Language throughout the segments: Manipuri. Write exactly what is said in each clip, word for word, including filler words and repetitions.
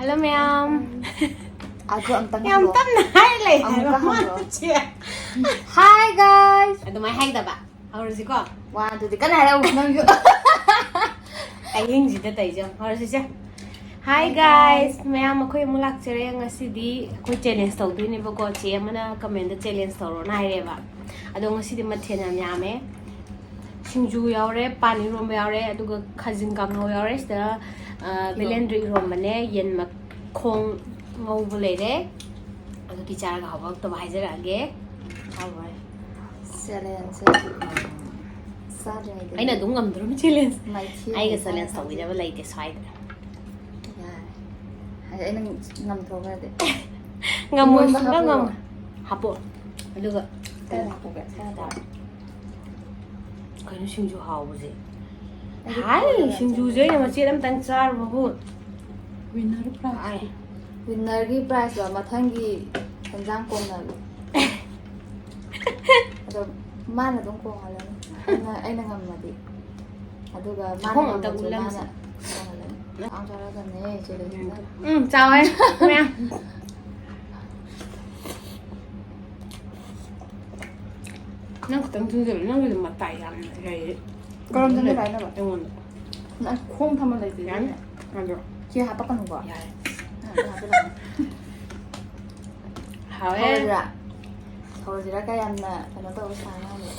ꯍꯜꯂꯣ ꯃꯌꯥꯝ꯫ ꯑꯗꯨ ꯑꯝꯇꯪ ꯌꯥꯝ ꯍꯜꯂꯣ꯫ ꯇꯞꯅ ꯍꯥꯏ ꯂꯩ ꯍꯥꯏꯕ ꯑꯃꯨꯛꯀ ꯍꯜꯂꯣ꯫ ꯃꯥꯁꯦ꯫ Hi guys꯫ ꯑꯗꯨꯃꯥꯏꯅ ꯍꯥꯏꯗꯕ꯫ ꯍꯧꯔꯁꯤꯀꯣ꯫ ꯋꯥ ꯑꯗꯨꯗꯤ ꯀꯟꯅ ꯍꯥꯏꯔꯛꯎ ꯅꯪꯁꯨ꯫ ꯑꯍꯤꯡꯁꯤꯗ ꯇꯧꯔꯤꯁꯦ ꯌꯦꯡꯉꯨ꯫ ꯍꯧꯔꯁꯤꯁꯦ꯫ Hi guys꯫ ꯃꯌꯥꯝ ꯑꯩꯈꯣꯏ ꯑꯃꯨꯛ ꯂꯥꯛꯆꯔꯦ꯫ ꯉꯁꯤꯗꯤ ꯑꯩꯈꯣꯏ challenge ꯇꯧꯗꯣꯏꯅꯦꯕꯀꯣ꯫ ꯆꯦ ꯑꯃꯅ comment ꯆꯦꯂꯦꯟꯖ ꯇꯧꯔꯣꯅ ꯍꯥꯏꯔꯦꯕ꯫ ꯑꯗꯣ ꯉꯁꯤꯗꯤ ꯃꯊꯦꯜ ꯌꯥꯝ ꯌꯥꯝꯃꯦ꯫ ꯁꯤꯡꯖꯨ ꯌꯥꯎꯔꯦ, ꯄꯥꯟ ꯏꯔꯣꯝꯕ ꯌꯥꯎꯔꯦ, ꯑꯗꯨꯒ ꯈꯥꯖꯤꯡ ꯀꯥꯡꯉꯧ ꯌꯥꯎꯔꯦ꯫ ꯁꯤꯗ ꯑ, ꯕꯦꯂꯦꯟꯗ꯭ꯔꯤ ꯏꯔꯣꯝꯕꯅꯦ, ꯌꯦꯟ ꯃꯈꯣꯡ ꯉꯧꯕ ꯂꯩꯔꯦ꯫ ꯑꯗꯨꯗꯤ ꯆꯥꯔꯒ ꯍꯥꯎꯕ ꯍꯥꯎꯇꯕ ꯍꯥꯏꯖꯔꯛꯑꯒꯦ꯫ ꯍꯥꯎꯕ ꯍꯥꯏ꯫ Challenge ꯆꯥꯗ꯭ꯔꯤꯉꯩꯗ ꯑꯩꯅ ꯑꯗꯨꯝ ꯉꯝꯗꯣꯔꯝ challenge꯫ ꯃꯥꯏꯊꯤ ꯑꯩꯒ ꯑꯣꯏꯅ challenge ꯆꯥꯔꯦ꯫ ꯇꯧꯕꯤꯅꯕ ꯂꯩꯇꯦ ꯁ꯭ꯋꯥꯏꯗ꯫ ꯌꯥꯔꯦ꯫ ꯍꯥꯏꯗꯤ ꯑꯩꯅ ꯉꯝꯊꯣꯛꯈ꯭ꯔꯗꯤ꯫ ꯉꯝꯃꯣꯏ, ꯏꯔꯣꯟꯕ ꯁꯨꯡꯉꯝ ꯍꯥꯞꯄ꯭ꯔꯣ? ꯉꯝꯃꯣꯏ꯫ ꯍꯥꯞꯄꯣ꯫ ꯑꯗꯨꯒ ꯀꯥꯏꯗ ꯍꯥꯞꯄꯨꯒꯦ? ꯁ꯭ꯋꯥꯏꯗ? ꯀꯩꯅꯣ ꯁꯤꯡꯖꯨ ꯍꯥꯎꯕꯁꯦ? ꯑꯩꯗꯤ ꯍꯥꯏ, ꯀꯣꯟꯅ ꯁꯤꯡꯖꯨꯁꯦ ꯑꯩꯅ ꯃꯆꯦꯠ ꯑꯃꯇꯪ ꯆꯥꯔꯨꯕꯕꯨ꯫ Winner prize꯫ ꯍꯥꯏ꯫ Winner ꯒꯤ prize ꯂꯣ? ꯃꯊꯪꯒꯤ ꯍꯦꯟꯖꯥꯡ ꯀꯣꯡꯅꯕ꯫ ꯑꯗꯣ ꯃꯥꯅ ꯑꯗꯨꯝ ꯀꯣꯡꯍꯜꯂꯅꯤ꯫ ꯑꯩꯅ, ꯑꯩꯅ ꯉꯝꯃꯗꯤ꯫ ꯑꯗꯨꯒ ꯃꯥꯅ ꯃꯈꯣꯡ ꯑꯝꯇ ꯉꯝꯃꯁꯨ ꯎꯠꯂꯝꯁꯤ꯫ ꯃꯥꯅ ꯀꯣꯡꯍꯜꯂꯅꯤ꯫ ꯆꯥꯛ ꯆꯥꯔꯛꯀꯅꯤ ꯆꯦꯂꯦꯟꯖꯅ꯫ ꯎꯝ, ꯆꯥꯎꯋꯦ꯫ ꯃꯌꯥꯝ꯫ ꯅꯪ ꯈꯛꯇꯪ ꯆꯨꯖꯕ, ꯅꯪꯒꯤꯗꯤ ꯃꯇꯥꯏ ꯌꯥꯝꯅ ꯂꯩ꯫ ꯀꯔꯝ ꯆꯪꯒꯦ ꯍꯥꯏꯅꯕ? ꯑꯩꯉꯣꯟꯗ꯫ ꯅꯪ ꯈꯣꯡ ꯊꯝꯃ ꯂꯩꯇꯦ꯫ ꯌꯥꯅꯤ꯫ ꯑꯗꯣ ꯁꯤ ꯍꯥꯄꯛꯀꯅꯨꯀꯣ꯫ ꯌꯥꯔꯦ꯫ ꯑ, ꯑꯗꯨ ꯍꯥꯄꯛꯀꯅꯨ꯫ ꯍꯥꯎꯋꯦ꯫ ꯍꯧꯔꯁꯤꯔꯥ? ꯍꯧꯔꯁꯤꯔꯥ? ꯀ ꯌꯥꯝꯅ ꯀꯩꯅꯣ ꯇꯧꯕ ꯁꯥ ꯉꯥꯡꯕ꯫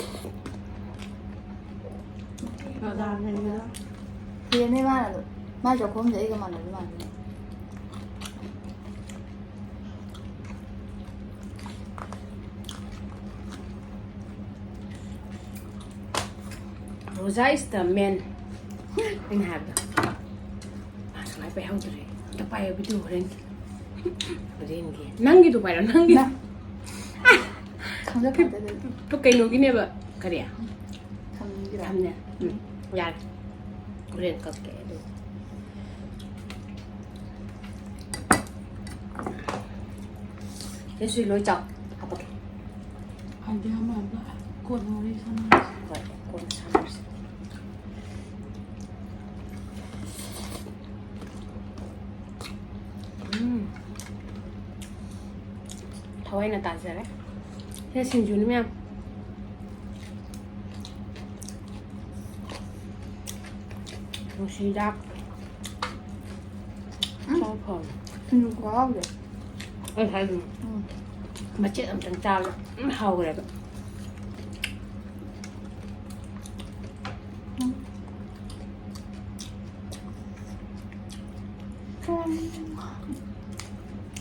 ꯕꯗꯥꯝ ꯂꯩꯕꯗꯣ꯫ ꯍꯦꯟꯅꯤ ꯃꯥꯅ ꯑꯗꯨ꯫ ꯃꯥꯏ ꯆꯥꯛꯈꯨꯝꯁꯦ ꯑꯩꯒ ꯃꯥꯟꯅꯗꯤ ꯃꯥꯟꯅꯤ꯫ Roja is the man꯫ ꯑꯩꯅ ꯍꯥꯏꯕꯗꯣ꯫ ꯃꯥ ꯁꯨꯃꯥꯏ ꯄꯥꯏꯍꯧꯗ꯭ꯔꯦ꯫ ꯑꯝꯇ ꯄꯥꯏꯌꯣ video ꯍꯣꯔꯦꯟ꯫ ꯍꯣꯔꯦꯟꯒꯤ꯫ ꯅꯪꯒꯤꯗꯣ ꯄꯥꯏꯔꯣ, ꯅꯪꯒꯤ꯫ ꯅꯪ꯫ ꯈꯪꯖ ꯐꯠꯇꯦ ꯑꯗꯨꯗꯤ꯫ ꯇꯨ ꯀꯩꯅꯣꯒꯤꯅꯦꯕ꯫ ꯀꯔꯤ? ꯊꯝꯒꯤꯔꯣ? ꯊꯝꯅꯦ꯫ ꯎꯝ, ꯌꯥꯔꯦ꯫ ꯍꯣꯔꯦꯟ ꯀꯛꯀꯦ ꯑꯗꯨ꯫ ꯁꯤ ꯂꯣꯏ ꯆꯥꯎ꯫ ꯍꯥꯄꯛꯀꯦ꯫ Idea ꯑꯃ ꯑꯃ ꯀꯣꯟꯅ ꯋꯥꯔꯤ ꯁꯥꯟꯅꯔꯁꯤ꯫ ꯍꯣꯏ, ꯀꯣꯟꯅ ꯁꯥꯟꯅꯔꯁꯤ꯫ ꯊꯋꯥꯏꯅ ꯇꯥꯖꯔꯦ꯫ ꯁꯤꯅ ꯁꯤꯡꯖꯨꯅꯤ ꯃꯌꯥꯝ꯫ ꯅꯨꯡꯁꯤꯗꯥꯛ꯫ ꯎꯝ꯫ ꯆꯥꯎ ꯐꯕꯅꯤ꯫ ꯁꯤꯡꯖꯨ ꯈꯨꯍꯥꯎꯁꯦ꯫ ꯑꯩ ꯍꯥꯏꯗꯨꯅꯤ꯫ ꯎꯝ꯫ ꯃꯆꯦꯠ ꯑꯝꯇꯪ ꯆꯥꯕꯗ ꯎꯝ ꯍꯥꯎꯈ꯭ꯔꯦꯕ꯫ ꯎꯝ꯫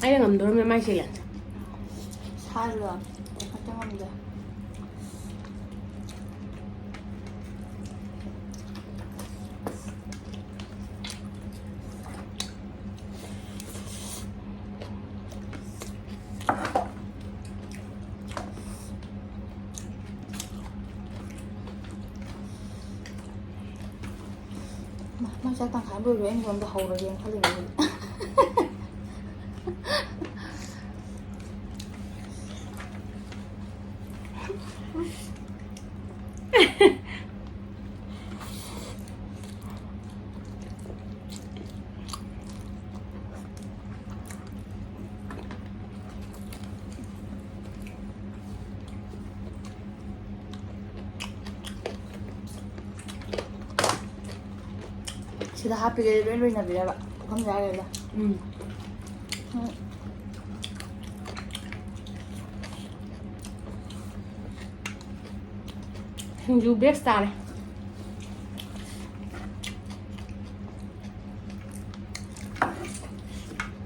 ꯑꯩꯅ ꯉꯝꯗꯣꯔꯝꯃꯦ ꯃꯥꯏꯁꯦ꯫ ꯁꯥꯏꯕ ꯑꯝꯇ ꯉꯝꯗꯦ꯫ ꯃꯥ ꯆꯥꯛ ꯇꯪꯈꯥꯏ ꯂꯣꯏꯔꯦ, ꯑꯩꯅ ꯁꯣꯝꯗ ꯍꯧꯔꯒꯦꯅ ꯈꯜꯂꯤꯉꯩꯗ꯫ ꯁꯤꯗ ꯍꯥꯞꯄꯤꯒꯦ ꯂꯣꯏ ꯂꯣꯏꯅꯕꯤꯔꯕ ꯄꯨꯈꯝ ꯌꯥꯔꯦꯗ꯫ ꯎꯝ꯫ ꯎꯝ꯫ ꯁꯤꯡꯖꯨ ꯕꯦꯁ ꯇꯥꯔꯦ꯫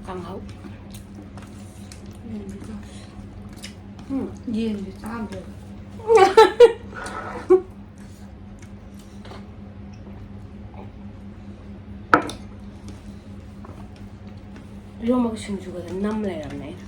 ꯀꯥꯡꯍꯧ꯫ ꯎꯝ꯫ ꯌꯦꯟꯗꯤ ꯆꯥꯗ꯭ꯔꯦ꯫ ꯏꯔꯣꯝꯕꯒ ꯁꯤꯡꯖꯨꯒꯗ ꯅꯝ ꯂꯩꯔꯕꯅꯦ ꯑꯩꯅ꯫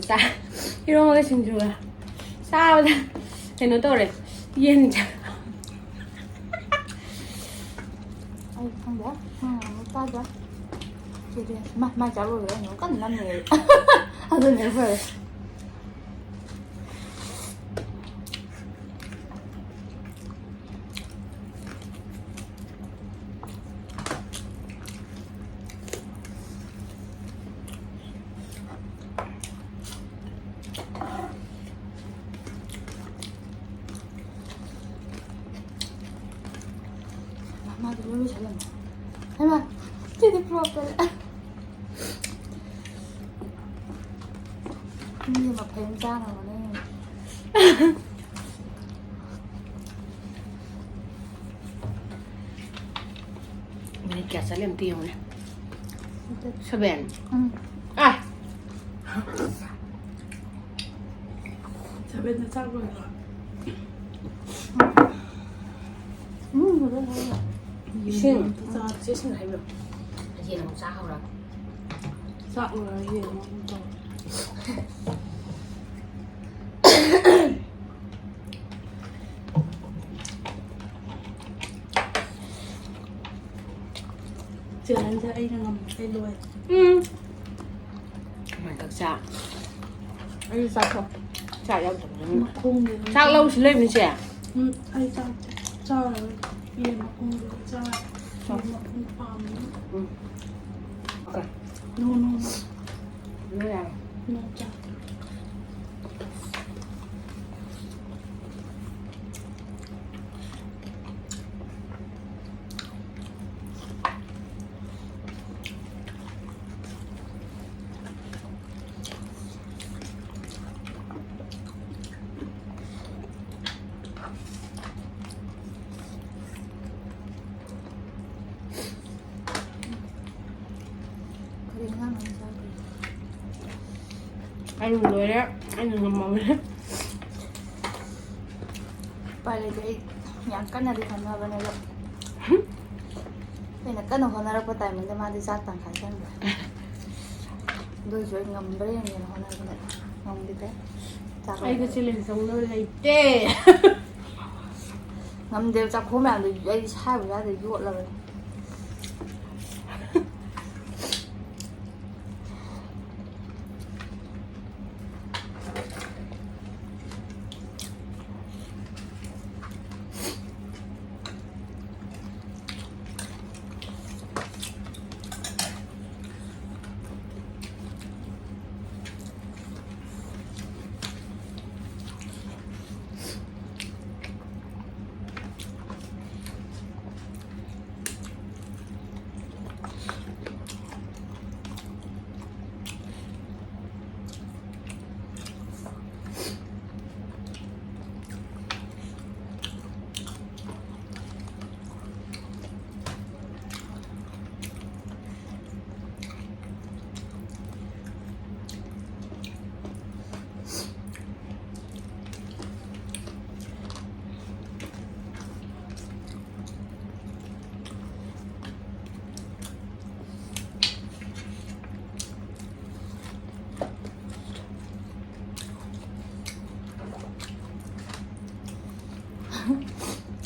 ꯆꯥ-, ꯏꯔꯣꯝꯕꯒ ꯁꯤꯡꯖꯨꯒ ꯆꯥꯕꯗ ꯀꯩꯅꯣ ꯇꯧꯔꯦ, ꯌꯦꯟ ꯆꯥ-, ꯑꯩ ꯈꯪꯗꯦ꯫ ꯎꯝ, ꯑꯃꯨꯛ ꯆꯥꯗ꯭ꯔꯦ꯫ ꯁꯤꯗꯤ ꯃꯥ, ꯃꯥ ꯆꯥ ꯂꯣꯏꯔꯒ ꯑꯩꯅ ꯑꯃꯨꯛ ꯀꯟꯅ ꯅꯝꯃꯤꯉꯩꯗ꯫ ꯑꯗꯨꯅꯦ ꯐꯔꯦ꯫ ꯃꯥꯗꯤ ꯂꯣꯏ ꯂꯣꯏꯁꯜꯂꯝꯃꯦ꯫ ꯍꯩꯃꯥ, ꯁꯤꯗꯤ ꯐ꯭ꯂꯣꯞ ꯇꯥꯔꯦ꯫ ꯃꯤ ꯃꯐꯩ ꯑꯃ ꯆꯥꯅꯕꯅꯦ꯫ ꯃꯤꯅꯤꯠ ꯀꯌꯥ ꯆꯠꯂꯦ ꯑꯝꯇ ꯌꯦꯡꯉꯨꯅꯦ꯫ ꯁꯚꯦꯟ꯫ ꯎꯝ꯫ ꯑꯥ! ꯁꯚꯦꯟꯗ ꯆꯥꯛ ꯂꯣꯏꯔꯦ꯫ ꯎꯝ, ꯐꯖꯅ ꯍꯥꯏꯌꯦ꯫ ꯏꯁꯤꯡ꯫ ꯌꯦꯟ ꯑꯝꯇ ꯆꯥ-, ꯆꯦ ꯏꯁꯤꯡ ꯍꯩꯕ꯭ꯔꯣ? ꯌꯦꯟ ꯑꯃꯨꯛ ꯆꯥ ꯍꯧꯔ꯫ ꯆꯥꯛ ꯂꯣꯏꯔ ꯌꯦꯡꯉꯣ ꯑꯗꯨꯝ ꯇꯧ꯫ ꯆꯦꯂꯦꯟꯖꯁꯦ ꯑꯩꯅ ꯉꯝꯃꯦ, ꯑꯩ ꯂꯣꯏꯔꯦ꯫ ꯎꯝ꯫ ꯀꯃꯥꯏꯅ ꯇꯧ ꯆꯥꯛ? ꯑꯩ ꯆꯥꯛ ꯊꯣꯡ-, ꯆꯥꯛ ꯌꯥꯎꯗꯕꯅꯤꯅ꯫ ꯃꯈꯣꯡꯗꯤ ꯑꯗꯨꯝ ꯆꯥꯛ ꯂꯧꯁꯤ ꯂꯩꯕꯅꯤ, ꯆꯦ? ꯎꯝ, ꯑꯩ ꯆꯥꯛ ꯆꯥꯔꯔꯣꯏ꯫ ꯌꯦꯟ ꯃꯈꯣꯡꯗꯨ ꯆꯥ-, ꯆꯥꯎ꯫ ꯌꯦꯟ ꯃꯈꯣꯡ ꯄꯥꯝꯃꯤ꯫ ꯎꯝ꯫ ꯑꯣꯀꯦ꯫ No, no, no꯫ ꯂꯣꯏ ꯌꯥꯔꯦ꯫ No, ꯆꯥ꯫ ꯀꯔꯤ ꯑꯉꯥꯡ ꯑꯃ ꯆꯥꯈ꯭ꯔꯦ? ꯑꯩꯅ ꯂꯣꯏꯔꯦ, ꯑꯩꯅ ꯉꯝꯃꯕꯅꯦ꯫ ꯎꯄꯥꯏ ꯂꯩꯇꯦ, ꯑꯩ ꯌꯥꯝ ꯀꯟꯅꯗꯤ ꯍꯣꯠꯅꯕꯅꯦ, ꯑꯗꯣ ꯑꯩꯅ ꯀꯟꯅ ꯍꯣꯠꯅꯔꯛꯄ ꯇꯥꯏꯃꯤꯡꯗ ꯃꯥꯗꯤ ꯆꯥꯛ ꯇꯪꯈꯥꯏ ꯆꯪꯈ꯭ꯔꯦ꯫ ꯑꯗꯨ ꯑꯣꯏꯔꯁꯨ ꯑꯩ ꯉꯝꯕ꯭ꯔꯥ ꯌꯦꯡꯒꯦꯅ ꯍꯣꯠꯅꯕꯗ ꯉꯝꯈꯤꯗ꯭ꯔꯦ꯫ ꯆꯥꯛ ꯑꯩꯒ ꯂꯣꯏꯔꯦ꯫ ꯆꯦꯂꯦꯟꯖ ꯇꯧꯅꯕ ꯂꯩꯇꯦ꯫ ꯉꯝꯗꯦꯕ, ꯆꯥꯛꯈꯣꯝ ꯃꯌꯥꯝꯗꯣ ꯑꯩ ꯁꯥꯏꯕ ꯌꯥꯗꯦ, ꯌꯣꯠꯂꯕꯅꯤ꯫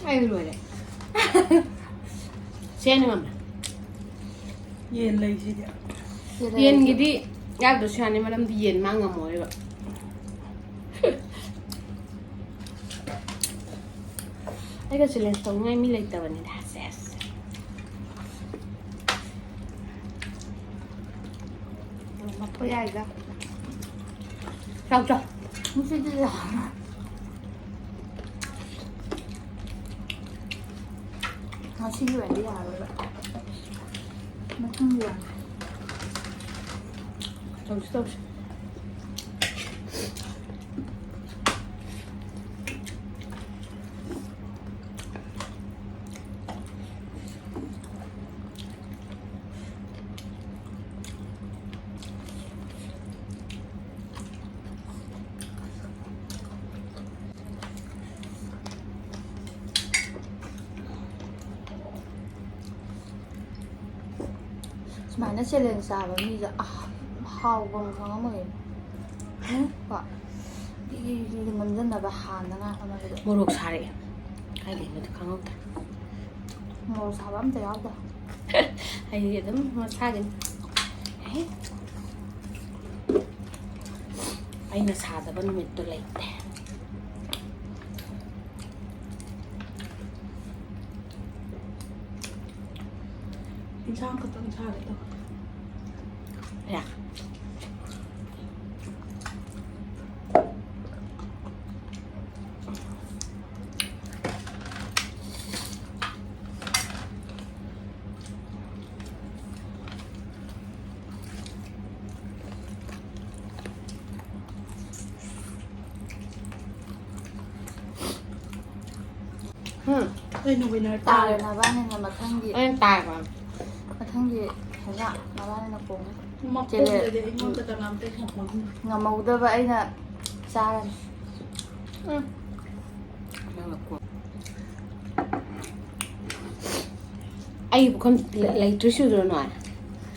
ꯑꯩ ꯂꯣꯏꯔꯦ꯫ ꯆꯦꯟ ꯉꯝꯃꯦ꯫ ꯌꯦꯟ ꯂꯩꯁꯤꯗꯤ꯫ ꯌꯦꯟꯒꯤꯗꯤ ꯌꯥꯎꯗ꯭ꯔꯁꯨ ꯌꯥꯅꯤ, ꯃꯔꯝꯗꯤ ꯌꯦꯟ ꯃꯥ ꯉꯝꯃꯣꯏꯕ꯫ ꯑꯩꯒ ꯆꯦꯂꯦꯟꯖ ꯇꯧꯅꯤꯡꯉꯥꯏ ꯃꯤ ꯂꯩꯇꯕꯅꯤꯗ꯫ ꯁꯦꯁ꯫ ꯃꯈꯣꯏ ꯌꯥꯏꯗ꯫ ꯆꯥꯎ ꯆꯥꯎ꯫ ꯉꯁꯤꯗꯤ ꯉꯁꯤꯒꯤ ꯑꯣꯏꯅꯗꯤ ꯌꯥꯔꯔꯣꯏꯕ꯫ ꯃꯊꯪꯒꯤ ꯑꯣꯏꯅ ꯇꯧꯁꯤ ꯇꯧꯁꯤ꯫ ꯁꯨꯃꯥꯏꯅ ꯆꯦꯂꯦꯟꯖ ꯆꯥꯕ ꯃꯤꯁꯦ ꯑꯥ ꯍꯥꯎꯕ ꯑꯃ ꯈꯪꯉꯝꯃꯣꯏ꯫ ꯀꯣ? ꯒꯤꯔꯤ ꯒꯤꯔꯤ ꯅꯝꯖꯟꯅꯕ ꯍꯥꯟꯅꯉꯥꯏ ꯍꯣꯠꯅꯕꯗ꯫ ꯃꯣꯔꯣꯛ ꯁꯥꯔꯛꯑꯦ꯫ ꯀꯥꯏꯗꯩꯅꯣꯗꯤ ꯈꯪꯍꯧꯗ꯭ꯔꯦ꯫ ꯃꯣꯔꯣꯛ ꯁꯥꯕ ꯑꯝꯇ ꯌꯥꯎꯗꯦ꯫ ꯑꯩꯗꯤ ꯑꯗꯨꯝ ꯃꯁꯥꯒꯤꯅꯤ꯫ ꯑꯩꯅ ꯁꯥꯗꯕ ꯅꯨꯃꯤꯠꯇꯨ ꯂꯩꯇꯦ꯫ ꯏꯟꯁꯥꯡ ꯈꯛꯇꯪ ꯁꯥꯒꯦ ꯇꯧꯕ꯫ ꯌꯥ꯫ ꯎꯝ꯫ ꯀꯩꯅꯣ winner ꯇꯥꯔꯦ ꯇꯥꯔꯦ? ꯅꯕꯥꯅꯤꯅ ꯃꯊꯪꯒꯤ, ꯑꯩꯅ ꯇꯥꯏꯕ꯫ ꯃꯊꯪꯒꯤ ꯍꯦꯟꯖꯥꯡ ꯅꯕꯥꯅꯤꯅ ꯀꯣꯡꯅꯤ꯫ ꯃꯈꯣꯡꯗꯗꯤ ꯆꯦꯜꯂꯦ꯫ ꯑꯩꯉꯣꯟꯗ ꯀꯅꯥꯝꯇ ꯍꯦꯟꯄꯣꯟꯇꯦ꯫ ꯉꯝꯍꯧꯗꯕ ꯑꯩꯅ ꯆꯥꯔꯅꯤ꯫ ꯎꯝ꯫ ꯑꯩ ꯄꯨꯈꯝ ꯂꯩ-, ꯂꯩꯇ꯭ꯔꯤ ꯁꯨꯗ꯭ꯔꯣ ꯅꯣꯏ?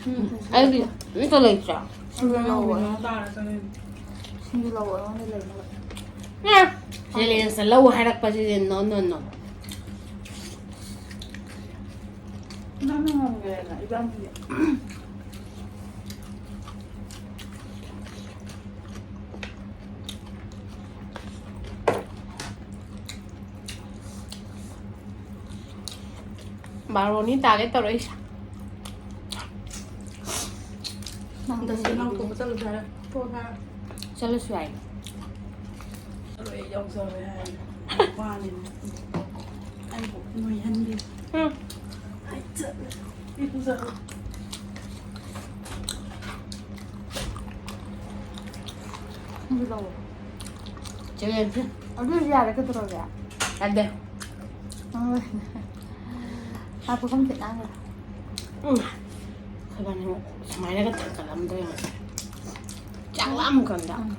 ꯎꯝ꯫ ꯑꯩꯒꯤ ꯑꯝꯇ ꯂꯩꯇ꯭ꯔꯣ? ꯁꯤꯡꯖꯨ ꯂꯧꯑꯣ꯫ ꯁꯤꯡꯖꯨ ꯂꯧꯑꯣ, ꯑꯩꯉꯣꯟꯗ ꯂꯩꯅꯕ꯫ ꯑꯦ! Challenge ꯂꯧ ꯍꯥꯏꯔꯛꯄꯁꯤꯗꯤ no, no, no꯫ ꯅꯪꯅ ꯉꯝꯒ꯭ꯔꯦꯅ ꯏꯕꯥꯅꯤꯒꯤ꯫ ꯕꯥꯔꯣꯅꯤ ꯇꯥꯒꯦ ꯇꯧꯔꯛꯏꯁꯦ꯫ ꯅꯪ ꯗꯁ ꯅꯪ ꯊꯣꯛꯄ ꯆꯠꯂꯨꯁꯦ ꯍꯥꯏꯔ? ꯊꯣꯛꯑꯣ ꯍꯥꯏꯔ? ꯆꯠꯂꯁꯨ ꯌꯥꯏ꯫ ꯆꯠꯂꯣꯏ, ꯑꯩ ꯌꯥꯎꯖꯔꯣꯏ ꯍꯥꯏꯔ꯫ ꯅꯨꯄꯥꯅꯤꯅ꯫ ꯑꯩꯕꯨ ꯅꯣꯏꯍꯟꯕꯤ꯫ ꯎꯝ꯫ ꯑꯩ ꯆꯠꯂꯦ꯫ ꯏꯔꯨꯖꯔꯨ꯫ ꯏꯔꯨꯖꯧ꯫ ꯆꯦ ꯔꯦꯟꯁꯤ꯫ ꯑꯗꯨ ꯑꯣꯏꯔꯁꯨ ꯌꯥꯔꯦ, ꯀꯩꯗꯧꯔꯒꯦ? ꯌꯥꯗꯦ꯫ ꯅꯪ ꯃꯥ ꯄꯨꯈꯝ ꯊꯦꯠ ꯅꯥꯟꯈ꯭ꯔꯦ꯫ ꯎꯝ꯫ ꯑꯩꯈꯣꯏꯕꯥꯅꯤ ꯁꯨꯃꯥꯏꯅꯒ ꯊꯥꯡꯀꯠꯂꯝꯗꯣꯏ ꯉꯁꯤ꯫ ꯆꯥꯛ ꯂꯥꯝꯃꯀꯥꯟꯗ꯫ ꯎꯝ꯫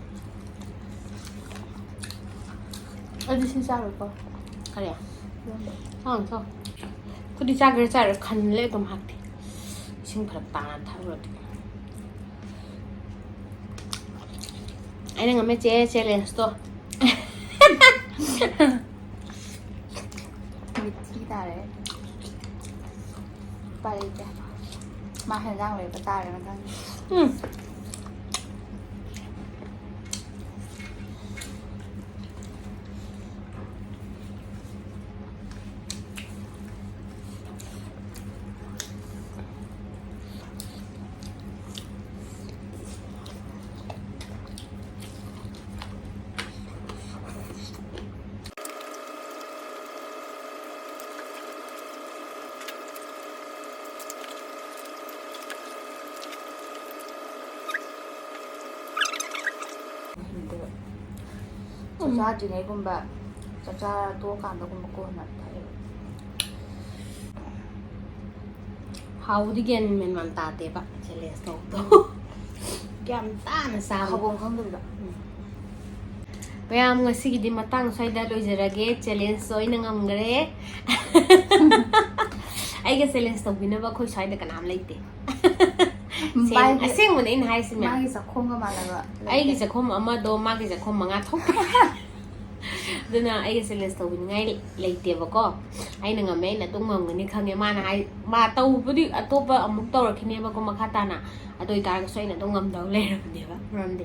ꯑꯩꯗꯤ ꯁꯤ ꯆꯥꯔꯣꯏꯀꯣ꯫ ꯀꯔꯤ? ꯏꯔꯣꯟꯕ꯫ ꯑꯥ, ꯆꯥꯎ꯫ ꯑꯩꯈꯣꯏꯗꯤ ꯆꯥꯒꯦꯔꯥ ꯆꯥꯔꯣꯏ ꯈꯟꯂꯦ ꯑꯗꯨꯝ ꯍꯥꯞꯄꯤ꯫ ꯏꯁꯤꯡ ꯐꯔꯛ ꯇꯥꯅ ꯊꯛꯎꯔꯗꯤ꯫ ꯑꯩꯅ ꯉꯝꯃꯦ ꯆꯦ, ꯆꯦꯂꯦꯟꯖꯇꯣ꯫ ꯃꯤꯊꯤ ꯇꯥꯔꯦ꯫ ꯎꯄꯥꯏ ꯂꯩꯇꯦ꯫ ꯃꯥ ꯍꯦꯟꯖꯥꯡ ꯂꯩꯕ ꯇꯥꯔꯦ ꯃꯊꯪ꯫ ꯎꯝ꯫ ꯆꯥꯛ ꯆꯥꯗ꯭ꯔꯤꯉꯩꯒꯨꯝꯕ, ꯆꯥꯛ ꯆꯥ ꯇꯣꯛꯑꯀꯥꯟꯗꯒꯨꯝꯕ ꯀꯣꯟꯅ ꯊꯛꯑꯦꯕ꯫ ꯍꯥꯎꯕꯗꯤ ꯒ꯭ꯌꯥꯟ ꯃꯦꯟ ꯃꯥꯟ ꯇꯥꯗꯦꯕ ꯆꯦꯂꯦꯟꯖ ꯇꯧꯕꯗꯣ꯫ ꯒ꯭ꯌꯥꯟ ꯇꯥꯅ ꯆꯥꯕ꯫ ꯈꯪꯐꯝ ꯈꯪꯗꯕꯤꯗ꯫ ꯎꯝ꯫ ꯃꯌꯥꯝ, ꯉꯁꯤꯒꯤꯗꯤ ꯃꯇꯥꯡ ꯁ꯭ꯋꯥꯏꯗ ꯂꯣꯏꯖꯔꯒꯦ꯫ ꯆꯦꯂꯦꯟꯖꯇꯣ ꯑꯩꯅ ꯉꯝꯈ꯭ꯔꯦ꯫ ꯑꯩꯒ ꯆꯦꯂꯦꯟꯖ ꯇꯧꯕꯤꯅꯕ ꯑꯩꯈꯣꯏ ꯁ꯭ꯋꯥꯏꯗ ꯀꯅꯥꯝ ꯂꯩꯇꯦ꯫ ꯁꯦꯡ-, ꯃꯥꯒꯤ, ꯑꯁꯦꯡꯕꯅꯦ ꯑꯩꯅ ꯍꯥꯏꯁꯤ, ꯃꯌꯥꯝ꯫ ꯃꯥꯒꯤ ꯆꯥꯛꯈꯣꯝꯒ ꯃꯥꯟꯅꯕ ꯂꯩꯇꯦ꯫ ꯑꯩꯒꯤ ꯆꯥꯛꯈꯣꯝ ꯑꯃꯗꯣ ꯃꯥꯒꯤ ꯆꯥꯛꯈꯣꯝ ꯃꯉꯥ ꯊꯣꯛꯄ꯫ ꯑꯗꯨꯅ ꯑꯩꯒ ꯆꯦꯂꯦꯟꯖ ꯇꯧꯕꯤꯅꯤꯡꯉꯥꯏ ꯂꯩꯇꯦꯕꯀꯣ꯫ ꯑꯩꯅ ꯉꯝꯃꯦ, ꯑꯩꯅ ꯑꯗꯨꯝ ꯉꯝꯒꯅꯤ ꯈꯪꯉꯦ꯫ ꯃꯥꯅ ꯍꯥꯏ, ꯃꯥ ꯇꯧꯕꯗꯤ ꯑꯇꯣꯞꯄ ꯑꯃꯨꯛ ꯇꯧꯔꯛꯈꯤꯅꯦꯕꯀꯣ ꯃꯈꯥ ꯇꯥꯅ꯫ ꯑꯗꯨ ꯑꯣꯏꯇꯥꯔꯒꯁꯨ ꯑꯩꯅ ꯑꯗꯨꯝ ꯉꯝꯗꯧ ꯂꯩꯔꯕꯅꯦꯕ꯫ ꯃꯔꯝꯗꯤ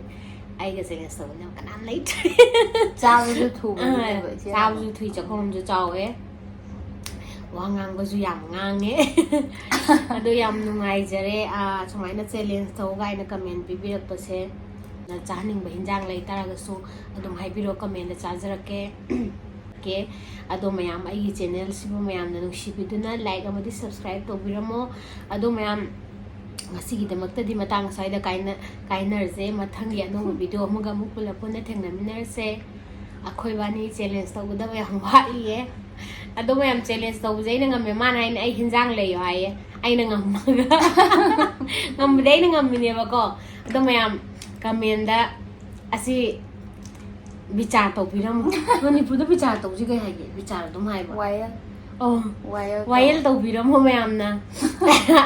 ꯑꯩꯒ ꯆꯦꯂꯦꯟꯖ ꯇꯧꯕꯤꯅꯕ ꯀꯅꯥꯝ ꯂꯩꯇ꯭ꯔꯦ꯫ ꯆꯥꯕꯁꯨ ꯊꯨꯕꯅꯦꯕ, ꯑꯥ, ꯏꯆꯦ꯫ ꯆꯥꯕꯁꯨ ꯊꯨꯏ, ꯆꯥꯛꯈꯣꯝꯁꯨ ꯆꯥꯎꯋꯦ꯫ ꯋꯥ ꯉꯥꯡꯕꯁꯨ ꯌꯥꯝ ꯉꯥꯡꯉꯦ꯫ ꯑꯗꯣ ꯌꯥꯝ ꯅꯨꯡꯉꯥꯏꯖꯔꯦ, ꯑꯥ, ꯁꯨꯃꯥꯏꯅ ꯆꯦꯂꯦꯟꯖ ꯇꯧ ꯀꯥꯏꯅ ꯀꯃꯦꯟ ꯄꯤꯕꯤꯔꯛꯄꯁꯦ꯫ ꯅ ꯆꯥꯍꯟꯅꯤꯡꯕ ꯍꯤꯟꯖꯥꯡ ꯂꯩ ꯇꯥꯔꯒꯁꯨ ꯑꯗꯨꯝ ꯍꯥꯏꯕꯤꯔꯛꯑꯣ, ꯀꯃꯦꯟꯗ ꯆꯥꯖꯔꯛꯀꯦ꯫ ꯀꯦ꯫ ꯑꯗꯣ ꯃꯌꯥꯝ, ꯑꯩꯒꯤ ꯆꯦꯅꯦꯜꯁꯤꯕꯨ ꯃꯌꯥꯝꯅ ꯅꯨꯡꯁꯤꯕꯤꯗꯨꯅ ꯂꯥꯏꯛ ꯑꯃꯗꯤ ꯁꯕꯁꯀ꯭ꯔꯥꯏꯕ ꯇꯧꯕꯤꯔꯝꯃꯣ꯫ ꯑꯗꯣ ꯃꯌꯥꯝ, ꯉꯁꯤꯒꯤꯗꯃꯛꯇꯗꯤ ꯃꯇꯥꯡ ꯑꯁ꯭ꯋꯥꯏꯗ ꯀꯥꯏꯅ-, ꯀꯥꯏꯅꯔꯁꯦ꯫ ꯃꯊꯪꯒꯤ ꯑꯅꯧꯕ ꯚꯤꯗꯤꯑꯣ ꯑꯃꯒ ꯑꯃꯨꯛ ꯄꯨꯂꯞ ꯄꯨꯟꯅ ꯊꯦꯡꯅꯃꯤꯟꯅꯔꯁꯦ꯫ ꯑꯩꯈꯣꯏ ꯏꯕꯥꯅꯤ ꯆꯦꯂꯦꯟꯖ ꯇꯧꯒꯗꯕ ꯌꯥꯝ ꯋꯥꯠꯂꯤꯌꯦ꯫ ꯑꯗꯣ ꯃꯌꯥꯝ, ꯆꯦꯂꯦꯟꯖ ꯇꯧꯕꯁꯦ ꯑꯩꯅ ꯉꯝꯃꯦ꯫ ꯃꯥꯅ ꯍꯥꯏꯅ ꯑꯩ ꯍꯤꯟꯖꯥꯡ ꯂꯩꯌꯣ ꯍꯥꯏꯌꯦ, ꯑꯩꯅ ꯉꯝꯃꯒ꯫ ꯉꯝꯕꯗꯤ ꯑꯩꯅ ꯉꯝꯃꯤꯅꯦꯕꯀꯣ꯫ ꯑꯗꯣ ꯃꯌꯥꯝ, ꯀꯃꯦꯟꯗ ꯑꯁꯤ ꯕꯤꯆꯥꯔ ꯇꯧꯕꯤꯔꯝꯃꯣ꯫ ꯃꯅꯤꯄꯨꯔꯗ ꯕꯤꯆꯥꯔ ꯇꯧꯁꯤ ꯀꯩ ꯍꯥꯏꯒꯦ? ꯕꯤꯆꯥꯔ ꯑꯗꯨꯝ ꯍꯥꯏꯕ꯫ ꯋꯥꯌꯦꯜ꯫ ꯑꯣ꯫ ꯋꯥꯌꯦꯜ ꯇꯧ꯫ ꯋꯥꯌꯦꯜ ꯇꯧꯕꯤꯔꯝꯃꯣ ꯃꯌꯥꯝꯅ꯫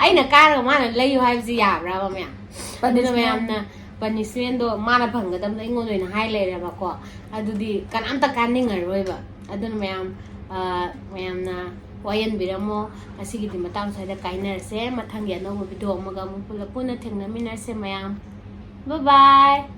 ꯑꯩꯅ ꯀꯥꯔꯒ ꯃꯥꯅ ꯂꯩꯌꯨ ꯍꯥꯏꯕꯁꯤ ꯌꯥꯕ꯭ꯔꯕ ꯃꯌꯥꯝ? ꯑꯗꯨꯅ ꯄꯅꯤꯁꯃꯦꯟ꯫ ꯃꯌꯥꯝꯅ ꯄꯅꯤꯁꯃꯦꯟꯗꯣ ꯃꯥꯅ ꯐꯪꯒꯗꯕꯗꯣ ꯑꯩꯉꯣꯟꯗ ꯑꯣꯏꯅ ꯍꯥꯏ ꯂꯩꯔꯦꯕꯀꯣ꯫ ꯑꯗꯨꯗꯤ ꯀꯅꯥꯝꯇ ꯀꯥꯟꯅꯤꯡꯉꯔꯣꯏꯕ꯫ ꯑꯗꯨꯅ ꯃꯌꯥꯝ, ꯑ, ꯃꯌꯥꯝꯅ ꯋꯥꯌꯦꯟꯕꯤꯔꯝꯃꯣ꯫ ꯉꯁꯤꯒꯤꯗꯤ ꯃꯇꯥꯡ ꯁ꯭ꯋꯥꯏꯗ ꯀꯥꯏꯅꯔꯁꯦ꯫ ꯃꯊꯪꯒꯤ ꯑꯅꯧꯕ ꯚꯤꯗꯤꯑꯣ ꯑꯃꯒ ꯑꯃꯨꯛ ꯄꯨꯂꯞ ꯄꯨꯟꯅ ꯊꯦꯡꯅꯃꯤꯟꯅꯔꯁꯦ ꯃꯌꯥꯝ꯫ Bye bye꯫